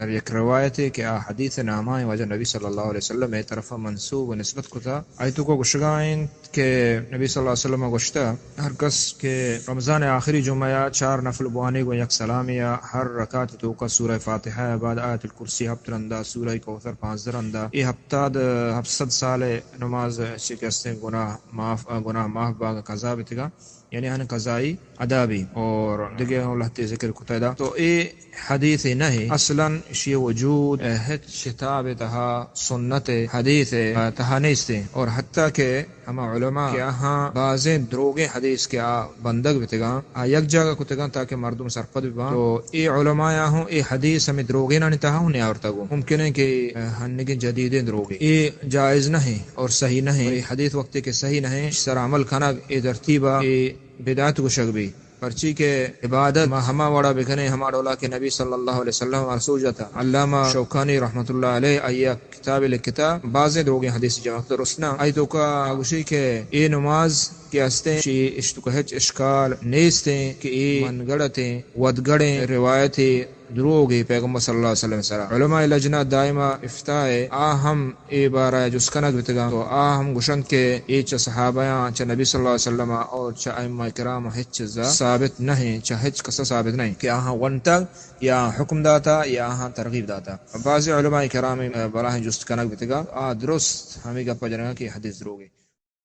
در یک روایتے کہ آ حدیث نامائیں واجہ نبی صلی اللہ علیہ وسلم ءِ طرف ءَ منسوب و نسبت کتا، آئی توکا گوشگا انت کہ نبی صلی اللہ علیہ وسلم ءَ گوشتا، ہر کس کہ رمضان ءِ آخری جمعہ ءَ چار نفل بوانے گوں یک سلامے ءَ، ہر رکعت توکا سورہ فاتحہ ءَ بعد آیت الکرسی ہپت رندا، سورہ کوثر پانزدہ رندا، اے ہپتاد، ہپت سد سال ءِ نماز چہ کہ استیں گناہ معاف، گناہ معاف باغ قضا بیتگا۔ یعنی آہانی قضائی ادا بی۔ اور دگہ ہوں لہتے ذکر کتا ادا۔ تو اے حدیث نہ، اصلاً اشی وجود ہچ کتاب تہا، سنت حدیث تہا نیستیں۔ اور حتیٰ کہ ہما علماء کہ آہاں بازیں دروگیں حدیث کہ آ بندگ بیتگاں، آ یک جاگہ کتگاں تاکہ مردم سرپد بباں۔ تو اے علماء ہوں اے حدیث ہمیں دروگینانی تہا ہوں نیاورتگ۔ ممکن ہے کہ ہنگیں جدیدیں دروگے۔ اے جائز نہ اور صحیح نہ۔ اے حدیث وقتی کہ صحیح نہ، سر عمل کنگ اے ترتیبا اے بدعت گوشگ بی۔ پرچی کہ عبادت ما ہما وڑا بکنیں، ہما ڈولا کہ نبی صلی اللہ علیہ وسلم ءَ رسول جتا۔ علامہ شوکانی رحمت اللہ علیہ آئی ءَ کتاب لکھتا، بازیں دروگیں حدیث جمع کتا، درست نہ۔ آئی توکا گوشی کہ اے نماز کہ استیں، شی اشتوکا ہچ اشکال نیستیں کہ اے من گڑتیں، ودگڑیں روایتے، دروگے پیغمبر صلی اللہ علیہ وسلم سرا۔ علماء لجنہ دائمہ افتاء آ ہم اے بارہ جست کنگ بیتگاں، تو آ ہم گوشنت کہ اے چہ صحابیاں، چہ نبی صلی اللہ علیہ وسلم اور چہ ائمہ کرام ہچ چیزا ثابت نہ ہیں، چہ ہچ کسا ثابت نہ ہیں کہ آہاں ونتگ یا حکم داتا یا آہاں ترغیب داتا۔ بعض علماء کرام بلاہیں جست کنگ بیتگا، آ درست ہمیں گپ جنگا کہ حدیث دروگے۔